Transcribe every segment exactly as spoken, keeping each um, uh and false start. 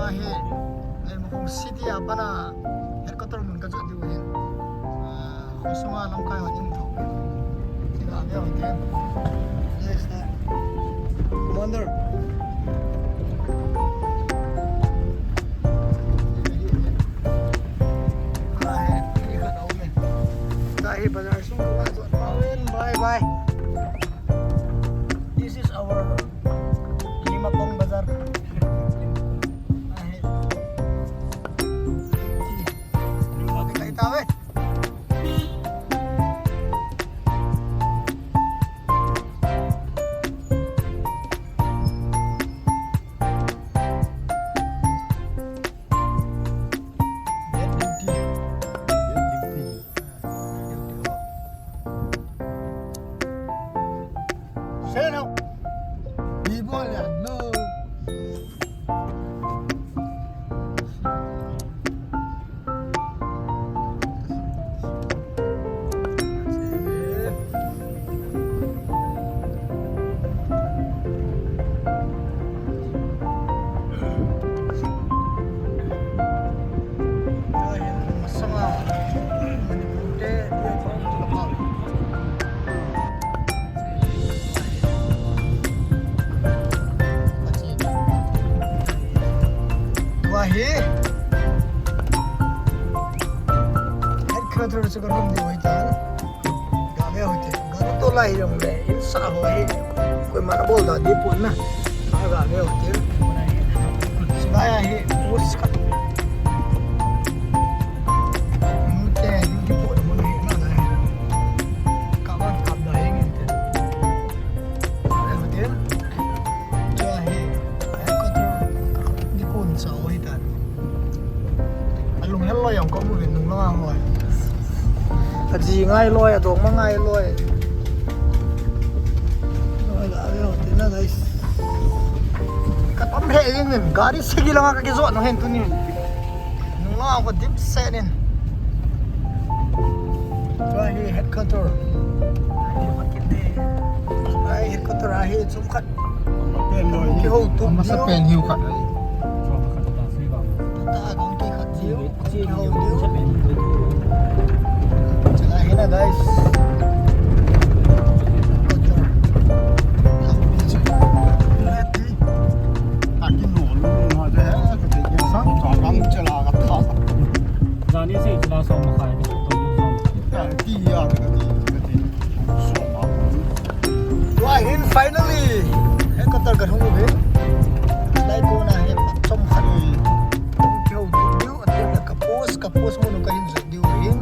Ahi, Leimakhong city a pat a headquarter mun ka jot diu ahin. Ah, khosunga lamkai hon in thou. Tina neo tin. Yes, sir. Commander. Ahi, ahi. Ahi, ahi, khat a um e. Ahi, bazar sung ka jot pau in. Bye, bye. This is our Leimakhong Bazar. Ahi. Kai ta ve. Say no. People are no. Tua hi headquarter chu ka room ding ahi tan. Ga ve hoi te. Ga to lai jong le in sa ho hi. Koima na bol da di pon na. Ga ve hoi te. Lai ahi. Us ka. Mu te di pon mu ni na lai. Ka ban kap da hi ngin te. Ga ve hoi te. Chua hi, headquarter, nikon sa o hi tan. Alunghel loi jong ka mu vin nung langa loi. Aji ngai loi, adong ma ngai loi. Loi la ve o tina guys. Ka tam he jing in, gari sagi langa ka kijot nung hin tuni. Nung langa ka dip set in. Chua hi headquarter. Ai, headquarter ahi, chum khat. Pen loi. Kiho tu. Masa pen hiu khat. Ta kong ki khat jiu. Kiho jiu. Chula hi na, guys. Aki no lu ma de, ka te ke sa, ka kam chala ka tha. Jani se chula so ma khai, ka to so. Ka ti ya, ka ti, ka ti. So ma. Tua hin finally, headquarter ka hung uvin. Lai ko na he chom khat. Keu tu diu, atin ka post, ka post mun ka hin jot diu hin.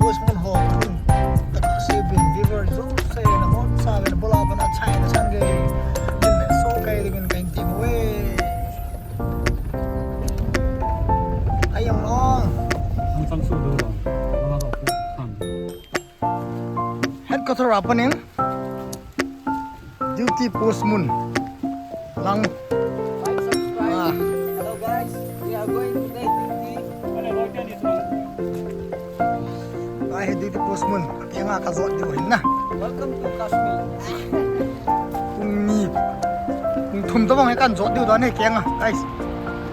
Post mun ho hin. Ka sibin viewer jo se na mon sa ve na bola bana chai na sang ge. Min me so kai ding ka hin ti mo e. Ayang no. Ang sang su du lo. Mama ko ku. Headquarter a panin duty post mun lang. Like, subscribe. Ah. Hello guys, we are going to take duty. Ai, duty post mun. Kenga ka jot diu hin na. Welcome to Kashmir. Pung ni. Pung thum tabang kan jot diu dan he kenga, guys.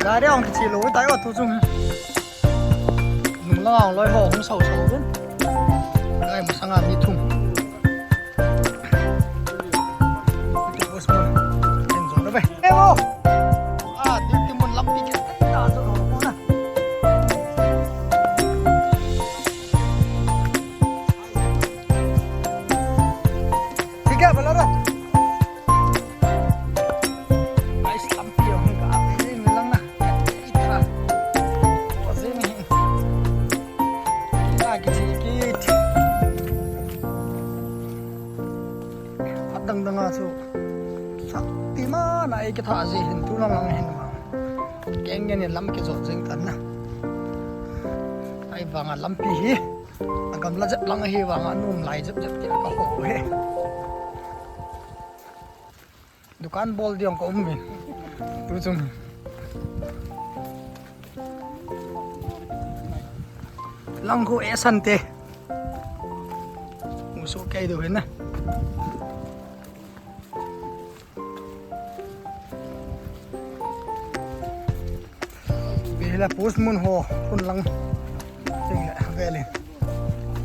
Gari ang kichilo tai o tu chung. Nung lang loi ho hung sau sau dun. Ai, masanga mi thum. Duty post mun. Ken jo na be. Ewo. Ah, duty mun lampi ke ta jo ho na. Thik hai, bala ra. Guys, lampi hung ka ate ni lang na. Itra. Ozin hi. Ina kichi kit. Adang dang a chu. Sakti mana ei kitha ji hin tu lang lang hin ma. Keng nge ni lam kijot jing tan na. Ai vanga lampi hi. Agamla jep lang hi vanga num lai jep jep ti ka ho he. Dukan bol diong ka um vin. Tu chung. Lang khu e san te. Musu kei du hin na. Hila post mun ho, kun lang. Cheng le, vele.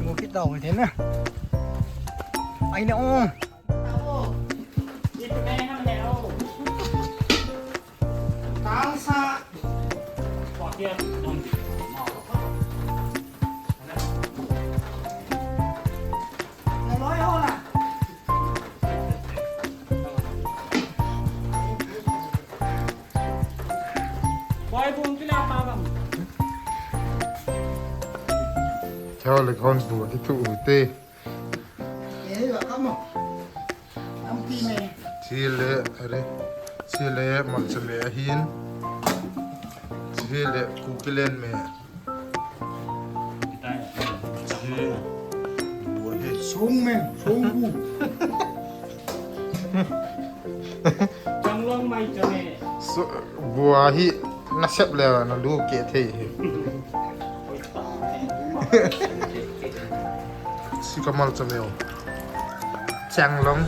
Ngo kit tau thei na. Ai na ong. Chao le khon bu ki tu u te. Chile, are. Chile, malcha me ahin. Chile, kukilen me. Chi, bu ahi. Song me, song bu. Changlong mai chane. So, bu ahi, nasep le, na lu ke thei hi. Si kamal chame o. Changlong.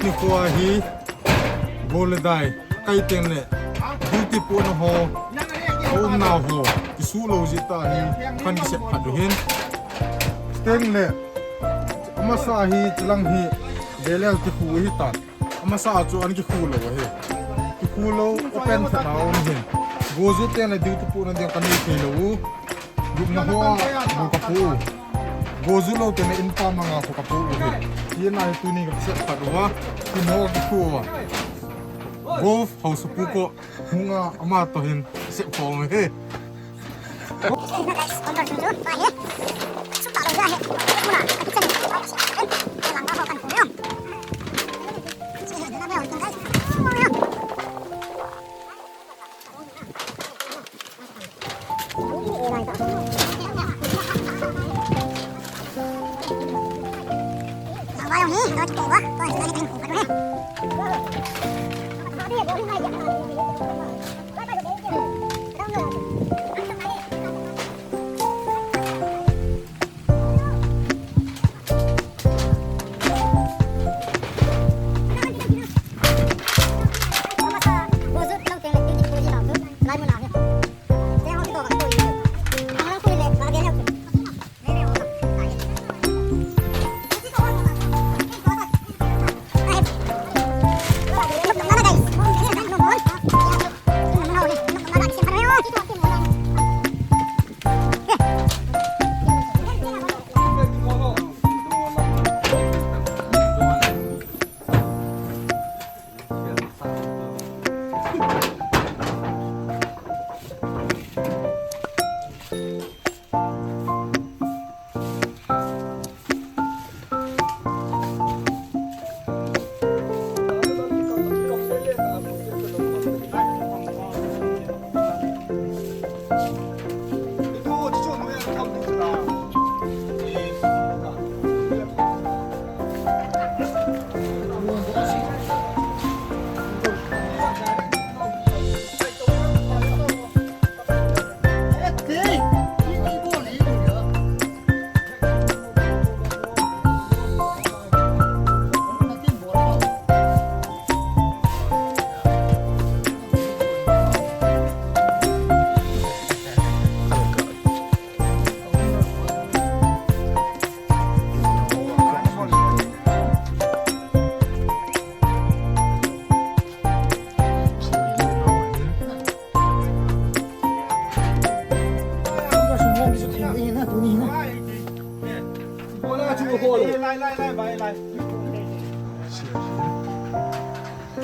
Nikho hi, go le dai, kai teng le, duty po na ho, um na ho, kisu lo ji ta hi, kan kisep phat u hin. Teng le, amasa hi, chilang hi, belel kikhu hi ta. Amasa chu an kikhu lo hi. Kikhu lo, open phat na um hin. Go ju teng le, duty po na ding kan ni thei lo u. Gupna ho a, bu kapu u. Go ju lou teng le in pa manga khu kapu u hi. Hi na hi tuni kasep phat uva. Tun ho kikhu uva. Golf house pu ko hunga ama to hin sep khom u hi.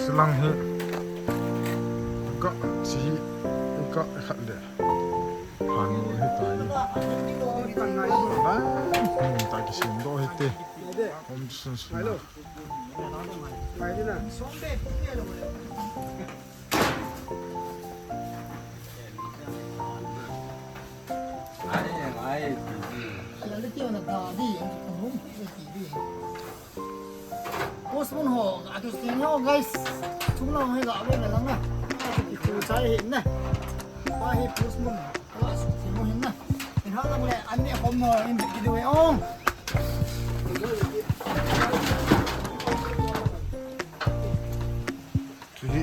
Silang hi ka chi ka khat le. Phan mo hi ta ni. Ba, mo ta kisim do hi te. Om sun sun. Postman ho, a tu sting ho, guys. Chung lang he ga ve lang na. Khu chai he na. Pa he postman. Ala su ti mo hin na. In ha lang le, an ne khom mo, in video e ong. Chu hi,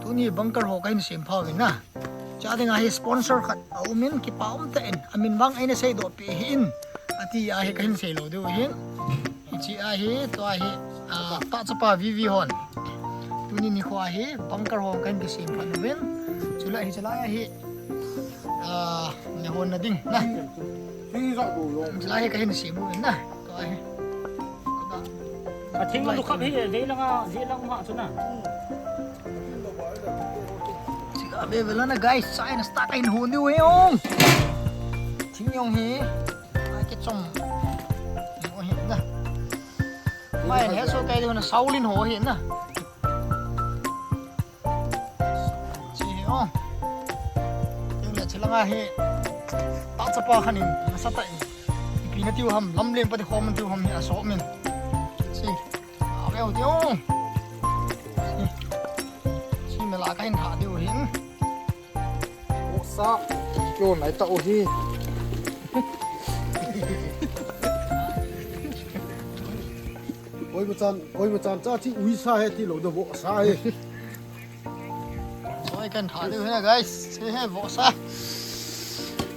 Tuni bunker ho kahin sem pha uvin na. Chua dinga hi sponsor khat aumin, kipa umtah in, amin vang eina seidoh peh hih in, ati ahi, kahin seilou diu ahin. Hiche ahi, tua hi, ah, tahchapa V V hon. Tuni nikho ahi, bunker ho kahin kisem pha uvin. Chulai hi, chulai ahi, ah, nehon na ding na. Chulai hi kahin sem uvin na. Tua hi. A thing ma lu khap hi, vei langa, vei lang ma chu na. Chika be be la na, guys, chai na start in hu niu he ong. Thing jong hi, ai ke chom. Ho hi na. Mai he so kai na Shaolin ho hi na. Chi hi ong. Teng le chi langa hi. Tahchapa khat in, nasatah in. Ipi na tiu ham, lamlen pa ti khom tiu ham hi, aso min. Chi. Aveu ti ong. Chi. Chi mela kahin tha diu hin. Vohsa. Kio nai ta u hi. Koima chan, koima chan cha chi uisa he tilou da vohsa he. Soi kahin tha diu hi na, guys. Chi he vohsa.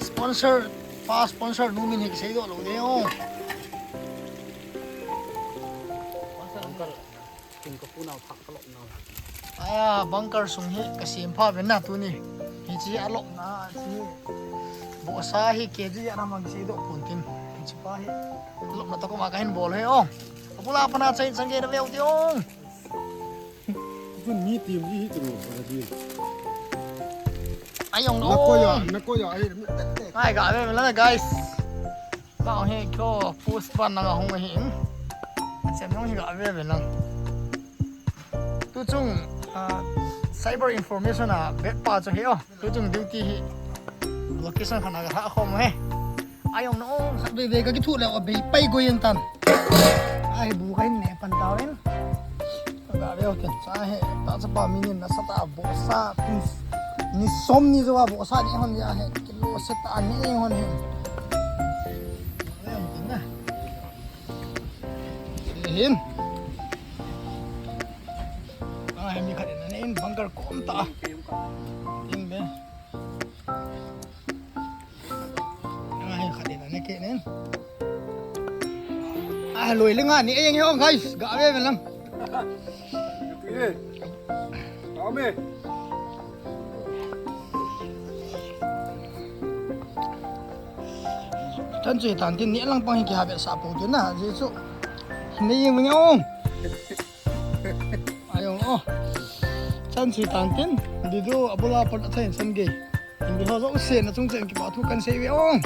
Sponsor, pa sponsor nu min hi seidoh lou diu. Kum ka pu nau thak ka lop nau. Aya, bunker sung hi kasem pha uvin na tuni. Hiche alopna, hiche. Vohsa hi K G a na mang seidoh pon tin. Hiche pa hi. Lopna toh koima kahin bol he ong. Abul a pat na chai chang ge na veu ti ong. Tun mi tim ji hi tu, para ji. Ai ong. Na koi a, na koi a, ai, mi tek tek. Ai, ga ve la, guys. Ka hi ko post ban na hung hi. Achem hung hi ga ve ve lang. Tu chung, ah, cyber information a bet pa chu hi o. Tu chung duty hi. Location khat na ga ha khom he. Ai ong na ong, khat ve ve ka kithu le o bei pai go yen tan. Ai bu ka hin ne pan ta wen. Ga ve o ten. Cha he, tahchapa min in nasatah a vohsa, please. Ni som ni jo a vohsa ni hon ja he. Kilo se ta ni hon he. Hin. Ah, mi khat in a ne in bunker kom ta. In be. Ah, khat in a ne ke nen. Ah, loi le nga ni eng he ong guys. Ga ve ve lang. Ye. Ame. Chan chu tan tin ni lang pang hi ki ha be sa po tu na. Ji chu. Ni eng nge ong. Ayong, oh. Chan chu tan tin, video abula pat a chan chan ge. Hindi ho jo se na chung chen kipa thu kan sei ve ong.